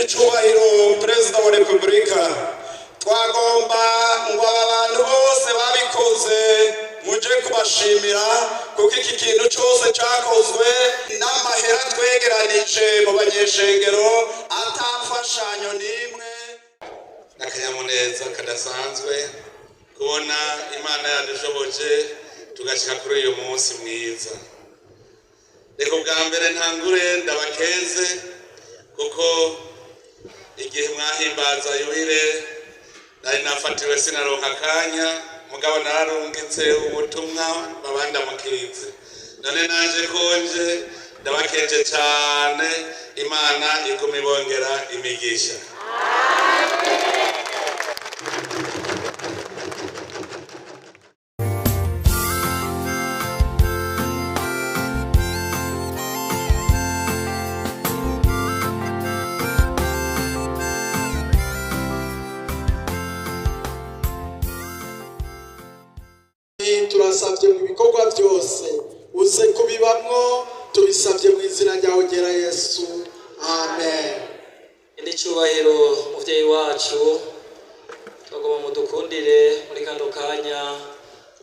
Nyenicubahiro Perezida wa Repubulika, twagomba ngo aba bantu bose babikoze muje kubashimira, kuko iki kintu cyose cyakozwe n'amahera twegeranije mu banyeshengero atamfashanyo n'imwe. N'akanyamuneza kadasanzwe kubona Imana yadushoboje tugashika kuri uyu munsi mwiza. Reka ubwa mbere ntangure ndabakeze, kuko igihe mwahimbaza yubile nari nafatiwe sinaronka akanya, mugabo nararungitse ubutumwa babandamukize. None nanje konje ndabakeje cane, Imana iguma ibongera imigisha. Turasabye mu bikorwa byose uze kubibamwo, tubisabye mu izina ryawe ryera Yesu, amen. Indi cyubahiro muvyeyi wacu, twagomba mudukundire muri kano kanya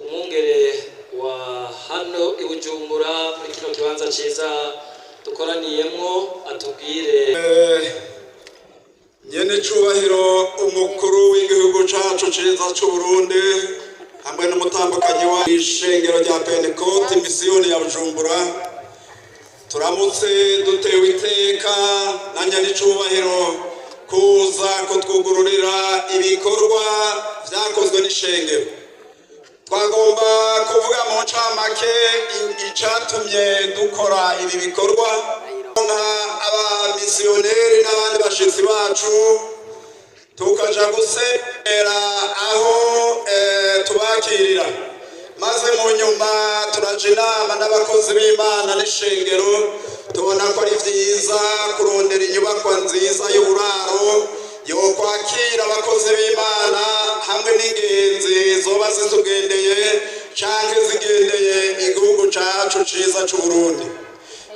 umwungere wa hano i Bujumbura muri kino kibanza ciza dukoraniyemwo atubwire. Nyene cubahiro umukuru w'igihugu cacu ciza c'Uburundi hamwe n'umutambukanyi wa ishengero rya Pentecote misiyoni ya Bujumbura, turamutse dutewe iteka na nyenicubahiro kuza kutwugururira ibikorwa vyakozwe n'ishengero. Twagomba kuvuga mu ncamake icatumye dukora ibi bikorwa. Nka abamisiyoneri n'abandi bashitsi bacu tukaja gusengera aho tubakirira, maze mu nyuma turaja inama n'abakozi b'Imana n'ishengero, tubona ko ari vyiza kurondera inyubakwa nziza y'uburaro yokwakira abakozi b'Imana hamwe n'ingenzi zoba zitugendeye canke zigendeye igihugu cacu ciza c'Uburundi.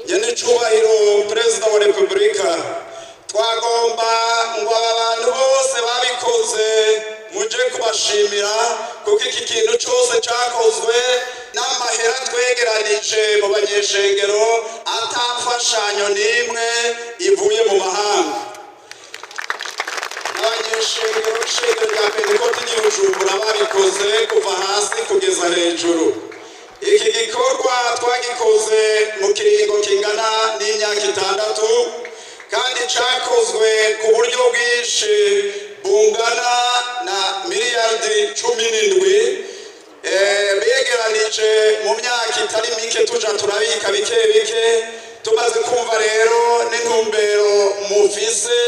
Nyenicubahiro Perezida wa Repubulika, twagomba ngo aba bantu bose babikoze muje kubashimira, kuko iki kintu cyose cyakozwe n'amahera twegeranije mu banyeshengero atamfashanyo n'imwe ivuye mu mahanga. N'abanyeshengero b'ishengero rya Pentecote ry'i Bujumbura babikoze kuva hasi kugeza hejuru. Iki gikorwa twagikoze mu kiringo kingana n'imyaka 6, kandi cyakozwe ku buryo bwinshi bungana na miliyardi 17 begeranije mu myaka itari mike, tuja turabika bike bike. Tumaze kumva rero n'intumbero mufise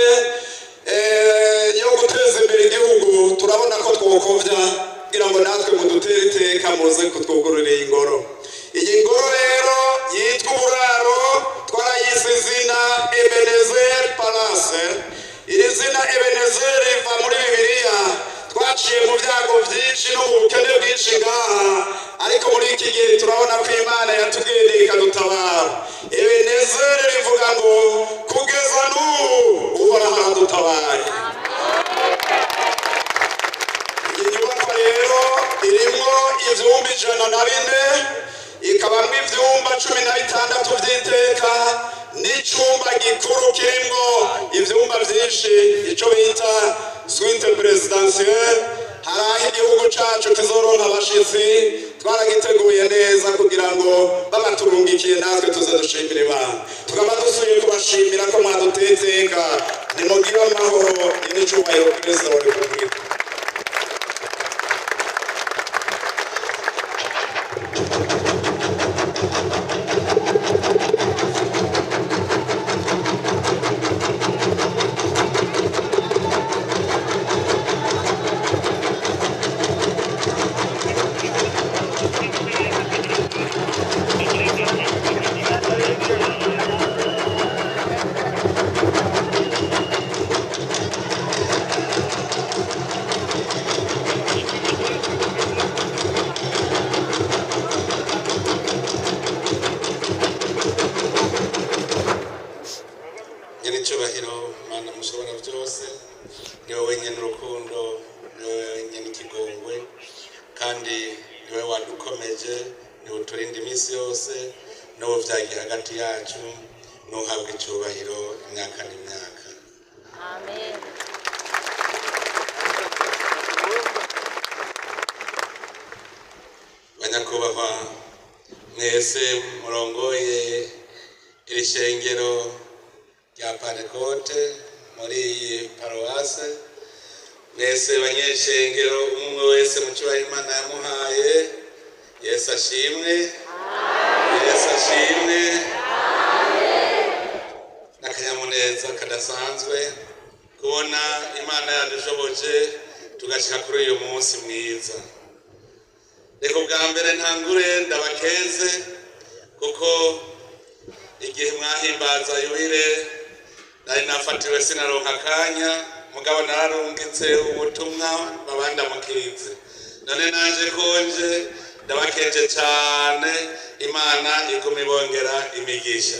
yo guteza imbere igihugu, turabona ko twokovya kugira ngo natwe mudutere iteka muze kutwugururira iyi ngoro. Iyi ngoro rero yitwa uburaro, twarayise izina Ebenezer Palace. Iri zina Ebenezer riva muri Bibiliya. Twaciye mu byago byinshi no mu bukene bwinshi ngaha, ariko muri iki gihe turabona ko Imana yatugendeye ikadutabara. Ebenezer rivuga ngo kugeza n'ubu Uhoraho aradutabaye. Iyi nyubako rero irimwo ivyumba 104, ikabamwo ivyumba 16 vy'iteka n'icumba gikuru kirimwo ivyumba vyinshi, ico bita suite presidentielle. Hari aho igihugu cacu kizoronka abashitsi, twaragiteguye neza kugira ngo babaturungikiye natwe tuze dushimire Imana. Tukaba dusubiye kubashimira ko mwaduteye iteka. Nimugire amahoro n'icubahiro Perezida wa Repubulika. Mushobora byose, niwe wenyine urukundo, niwe wenyine ikigongwe, kandi niwe wadukomeje, niwe uturinda iminsi yose, n'ubu vyagiye hagati yacu, n'uhabwa icubahiro imyaka n'imyaka. Amen. Banyakubahwa mwese murongoye iri shengero rya Pantekote muri iyi paruwase, mwese banyeshengero, umwe wese mu cyubahiro Imana yamuhaye, Yesu ashimwe, Yesu ashimwe. N'akanyamuneza kadasanzwe kubona Imana yadushoboje tugashika kuri uyu munsi mwiza. Reka ubwa mbere ntangure ndabakeze, kuko igihe mwahimbaza yubile nari nafatiwe sinaronka akanya, mugabo nararungitse ubutumwa babandamukize. None nanje konje ndabakeje cyane, Imana iguma ibongera imigisha.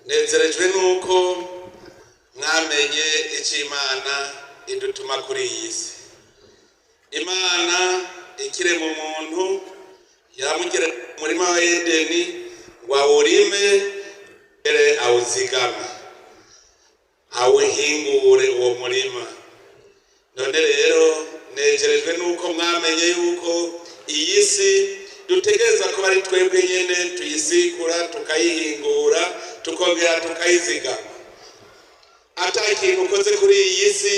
Nezerejwe nuko mwamenye icyo Imana idutuma kuri iyi si. Imana ikirema umuntu yaramugera mu murima wa Edeni ngo awurime, mbere awuzigame, awuhingure uwo murima. None rero nejerejwe nuko mwamenye yuko iyi si dutegereza kuba ari twebwe nyene tuyisikura, tukayihingura, tukongera tukayizigama. Ata kintu ukoze kuri iyi si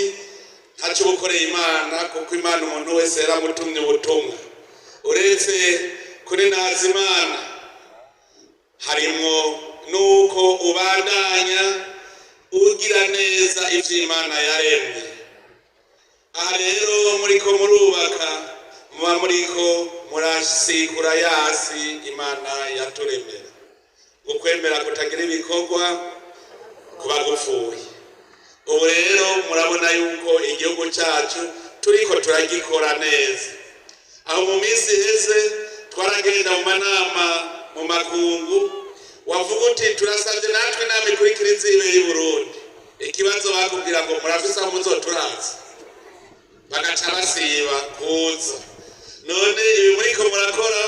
ntacyo uba ukoreye Imana, kuko Imana umuntu wese yaramutumye ubutumwa. Uretse kuri naza Imana harimwo nuko ubandanya ugira neza ivyo Imana yaremye. Aha rero muriko murubaka, muba muriko murasikura yasi Imana yaturemera. Ukwemera kutagira ibikorwa kuba gupfuye. Ubu rero murabona yuko igihugu cyacu turiko turagikora neza. Aho mu minsi iheze twaragenda mu manama mu makungu, wavuga uti turasabye natwe inama ikurikira izibe y'i Burundi. Ikibazo bakubwira ngo murafise aho muzoturaza, bagaca basiba kuza. None ibi muriko murakora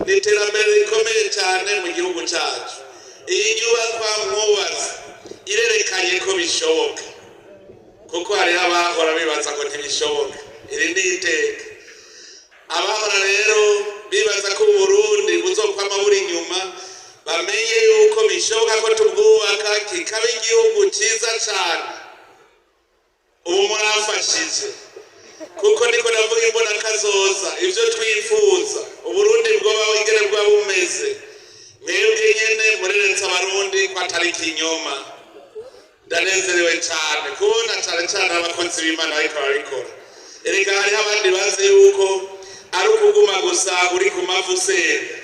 ni iterambere rikomeye cyane mu gihugu cyacu. Iyi nyubakwa mwubatse irerekanye ko bishoboka, kuko hariho abahora bibaza ngo ntibishoboka. Iri ni iteka. Abahora rero bibaza ko Uburundi buzokwama buri inyuma, bamenye yuko bishoboka ko tubwubaka kikaba igihugu cyiza cyane. Ubu muramfashije, kuko niko navuga imbona kazoza, ivyo twifuza Uburundi bwoba ingene bwoba bumeze. Mwebwe nyene mureretse Abarundi ko atari ikinyoma. Ndanezerewe cyane kubona cyane cyane abakozi b'Imana bariko barabikora. Erega hariho abandi bazi yuko ari ukuguma gusa uri ku mavi usenga,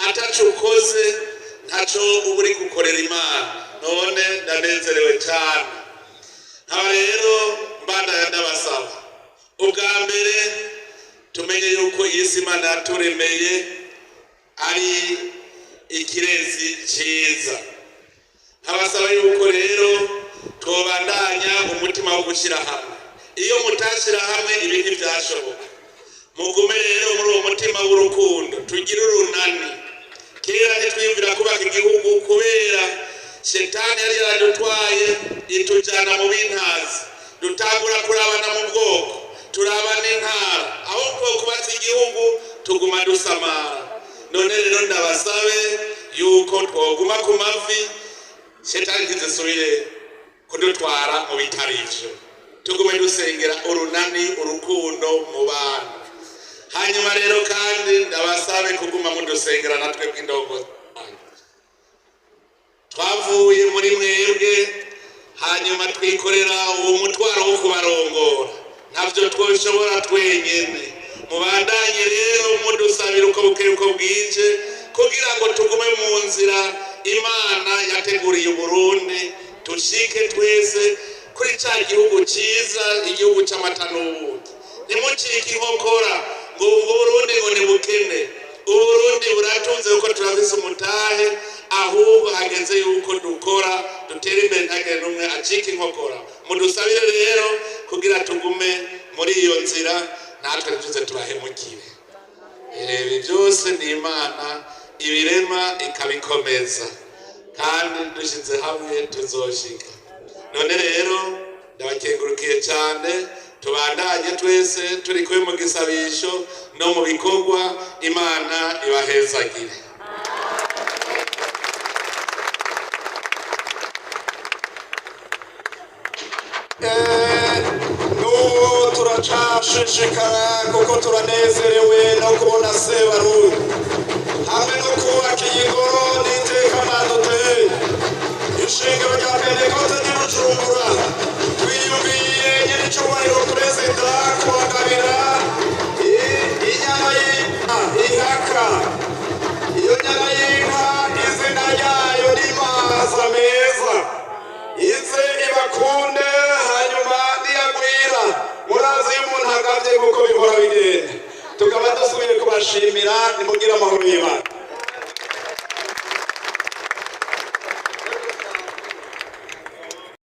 ataco ukoze ntaco uba uri gukorera Imana. None ndanezerewe cyane. Nkaba rero mbandanya ndabasaba, ubwa mbere tumenye yuko iyi si Imana yaturemeye ari ikirezi cyiza. Nkabasaba yuko rero twobandanya umutima wo gushyira hamwe. Iyo mutashyira hamwe ibi ntibyashoboka. Mugume rero muri uwo mutima w'urukundo, tugire urunani. Kera ntitwiyumvira kubaka igihugu kubera shetani yari yaradutwaye itujyana mu bintazi, dutangura kurabana mu bwoko, turabana intara, ahubwo kubatse igihugu tuguma dusamara. None rero ndabasabe yuko twoguma ku mavi, shetani ntizisubire kudutwara mu bitari ivyo. Tugume dusengera urunani, urukundo mu bantu. Hanyuma rero kandi ndabasabe kuguma mudusengera natwe bw'indongo. Twavuye muri mwebwe, hanyuma twikorera uwo mutwaro wo kubarongora. Ntavyo twoshobora twenyene. Mubandanye rero mudusabira uko bukeye uko bwije, kugira ngo tugume mu nzira Imana yateguriye Uburundi, tushike twese kuri ca gihugu ciza, igihugu c'amata n'ubuki. Ntimucike inkokora ngo ubwo Burundi ngo ni bukene. Uburundi buratunze kuko turafise umutahe, ahubwo hageze yuko dukora dutera imbere, ntagire n'umwe acika inkokora. Mudusabire rero kugira tugume muri iyo nzira, natwe ntituze turahemukire. Ibi byose ni Imana ibirema ikabikomeza, kandi dushyize hamwe tuzoshika. None rero ndabakengurukiye cyane, tubandanye twese turi kumwe mu gisabisho no mu bikorwa. Imana ibahezagire. N'ubu turacashishikara kuko turanezerewe no kubona Sebarundi hamwe no kubaka iyi ngoro n'iteka baduteye. Ishingiro rya Pentekote ry'i Bujumbura twiyumviye nyir'icyubahiro perezida kubagabira inyana y'inka ihaka. Iyo nyana y'inka izina ryayo ni Maza Meza. Ize ibakunde, hanyuma niyagwira, murazi iyo umuntu agabye kuko bihora bigenda. Tukaba dusubiye kubashimira, nimugire amahoro y'Imana.